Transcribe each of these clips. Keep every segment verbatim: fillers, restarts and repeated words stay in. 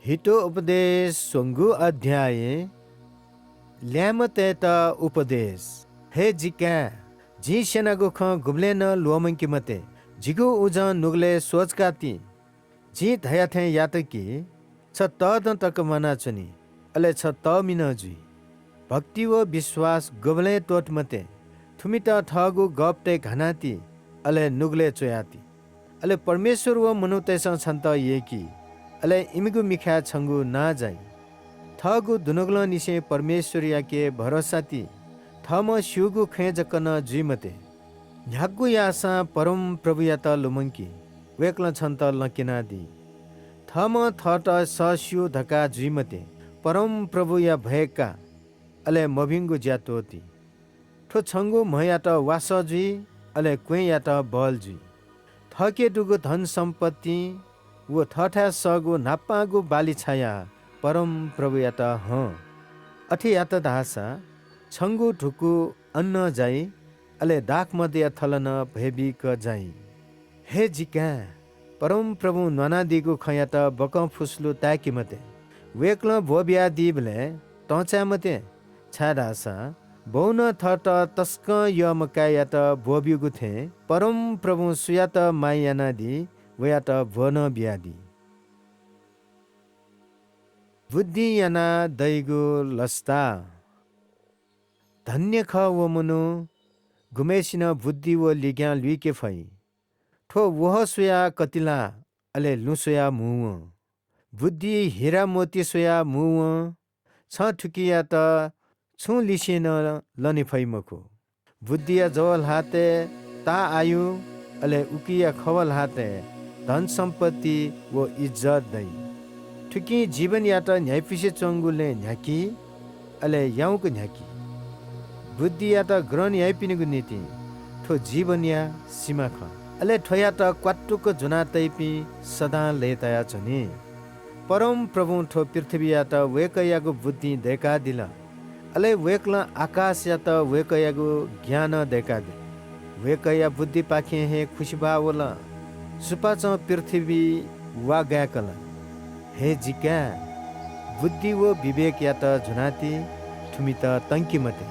हितोपदेश स्वंगू अध्याय। ल्याय्म्हतय्त उपदेश। हे जि काय्, जिं स्यनागु खँ गुबलें नं ल्वःमंके मते। जिगु उजं नुगलय् स्वचुकाति। जिं धया थें यात कि छ तःदँ तक म्वानाच्वनी, अले छ तःमि नं जुइ। भक्ति व विश्वास गुबलें त्वःते मते। थुमित थःगु गःपतय् घानाति, अले नुगलय् च्वयाति। अले परमेश्वर व मनूतय्सं छन्त यय्की, अले इमिगु मिखाय् छंगु नां जाइ। थःगु दुनुगलंनिसें परमेश्वरयाके भरोसा ति। थःम्हं स्यूगु खँय् जक नं जुइ मते। न्ह्यागु याःसां परमप्रभुयात लुमंकि, वय्कलं छन्त लँ क्यनादी। थःम्हं थःत सःस्यू धकाः जुइ मते, परमप्रभुया भय का, अले मभिंगु ज्या त्वःति। थ्व छंगु म्हयात वासः जुइ, अले क्वँय्यात बल जुइ। थःके दुगु धनसम्पत्तिं व थःथाय् सःगु न्हापांगु बाली छायाः परमप्रभुयात हं। अथे यात धाःसा छंगु धुकू अन्नं जाइ, अले दाखमद्यया थल नं भय्बीक जाइ। हे जि काय्, परमप्रभुं न्वानादीगु खँयात बकं फुसलु ताय्के मते। वय्कलं ब्वःबियादीबलय् तंचाय् मते, छाय्धाःसा बौनं थःत तसकं यःम्ह काय्‌यात ब्वःब्यूगु थें परमप्रभुं सुयात माया यानादी, वयात ब्वः नं बियादी। बुद्धिं यानाः दइगु लसता। धन्य खः व मनू, गुम्हय्सिनं बुद्धि व लिग्यां लुइके फइ। थ्व वहः स्वयाः कतिला, अले लुँ स्वयाः मू वं। बुद्धि हिरा मोती स्वयाः मू वं। छं थुकियात छुं लिसें नं लने फइ मखु। बुद्धिया जव ल्हातय् ताःआयु, अले उकिया खव ल्हातय् धनसम्पत्ति व इज्जत दइ। थुकिं जीवनयात न्ह्याइपुसे च्वंगुलिं न्ह्याकी, अले याउँक न्ह्याकी। बुद्धियात ग्रहण याइपिनिगु निंतिं थ्व जीवनया सिमा खः। अले थ्वयात क्वातुक ज्वना तइपिं सदां लय्ताया च्वनी। परमप्रभुं थ्व पृथ्वीयात वय्कःयागु बुद्धिं दय्कादिल। अले वय्कलं आकाशयात वय्कःयागु ज्ञानं दय्कादिल। वय्कःया बुद्धिपाखें हे खुसिबाः वल। सुपाँचं पृथ्वी वा गाय्कल। हे जि काय्, बुद्धि व विवेकयात ज्वनाति, थुमित तंके मते।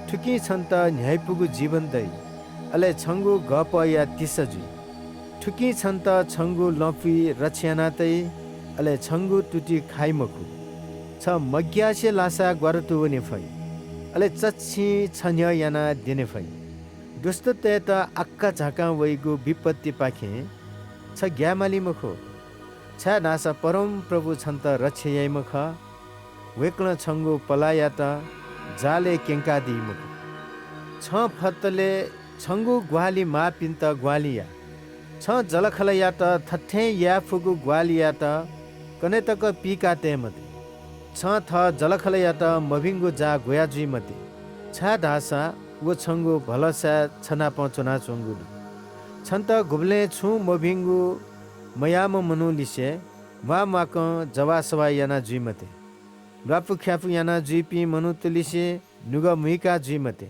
थुकिं छन्त न्ह्याइपुगु जीवन दइ, अले छंगु गःपःया तिसा जुइ। थुकिं छन्त छंगु लँपुइ रक्षा याना तइ, अले छंगु तुति खाइ मखु। छ मग्यासे लासा ग्वारातु वने फइ, अले चच्छिं छ न्ह्यः यानाः द्यने फइ। दुष्टतय्त आकाझाकां वइगु विपत्तिपाखें छ ग्याये माली मखु, छाय्धाःसा परमप्रभु छन्त रक्षा याइम्ह खः। वय्कलं छंगु पलाःयात जालय् क्यंकादी मखु। छं फतलय् छंगु ग्वाहालि माःपिन्त ग्वाहालि या। छं जःलाखःलायात थथें याये फुगु ग्वाहालि यायेत कन्हय् तक पीका तये मते। छं थः जःलाखःलायात मभिंगु जाः ग्वया जुइ मते, छाय्धाःसा व छंगु भलसाय् छ नाप च्वनाच्वंगु दु। छन्त गुबलें छुं मभिंगु मयाःम्ह मनूलिसे म्वाःम्वाकं जवाःसवाः याना जुइ मते। ल्वापुख्यापु याना जुइपिं मनूतलिसे नुगः मुइका जुइ मते।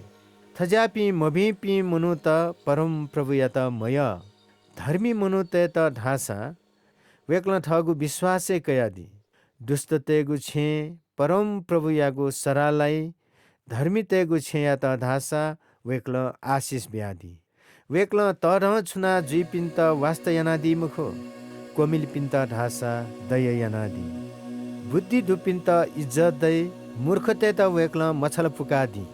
थज्याःपिं मभिंपिं मनूत परमप्रभुयात मयः। धर्मी मनूतय्त धाःसा वय्कलं थःगु विश्वासय् कयादी। दुष्टतय्गु छेँय् परमप्रभुयागु सराः लाइ, धर्मीतय्गु छेँयात धाःसा वय्कलं आशिष बियादी। वय्कलं तःधंछुना जुइपिन्त वास्ता यानादी मखु, क्वमिलिपिन्त धाःसा दया यानादी। बुद्धि दुपिन्त इज्जत दइ, मूर्खतय्त वय्कलं मछालापुकादी।